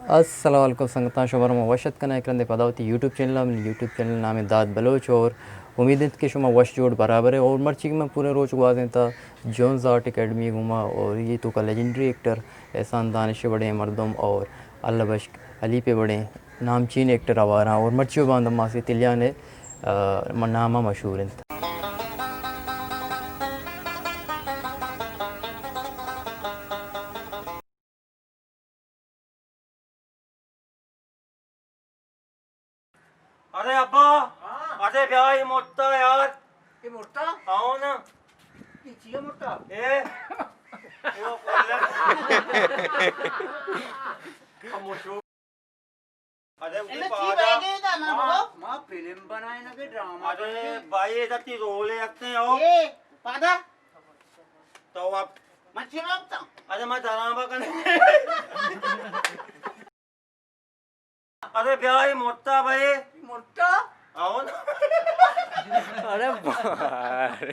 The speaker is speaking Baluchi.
السلام علیکم سنگتاں، شما را من وش اتک کناں یک رندے پدا وتی یوٹیوب چینل ءَ۔ منی یوٹیوب چینل نام اِنت داد بلوچ اور امید اِنت کہ شما وش جوڑ برابر ئے۔ اور مرچی کہ من پوریں روچ گوازینتہ جونز آرٹ اکیڈمی ءِ گوما اور اے توکا لیجنڈری ایکٹر احسان دانش ءِ وڑیں مردم اور اللہ بشک علی پہ وڑیں نامچین ایکٹر آواراں اور مرچی باندا ماسی تلیان ءِ، آ، من نام ءَ مشہور اِنت۔ ارے ابا، ہاں۔ ارے بیا، اے مرتا یار۔ اے مرتا؟ آؤ نا۔ اے چیا مرتا؟ اے؟ اے وہ کلر۔ ہم مشہور۔ ارے اے اٹھی چی پادا۔ بیگے دا نا ما، بابا؟ ما فلم بنائے نا کہ ڈرامہ ارے بنائے؟ بھائی، ادا تی رول ہے اکتے ہو۔ اے، پادا۔ تو اب من چی بابتا؟ ارے میں ڈرامہ کرنے۔ ارے بیا، اے مرتا بھائی۔ مرتا؟ آؤ نا۔ ارے بارے۔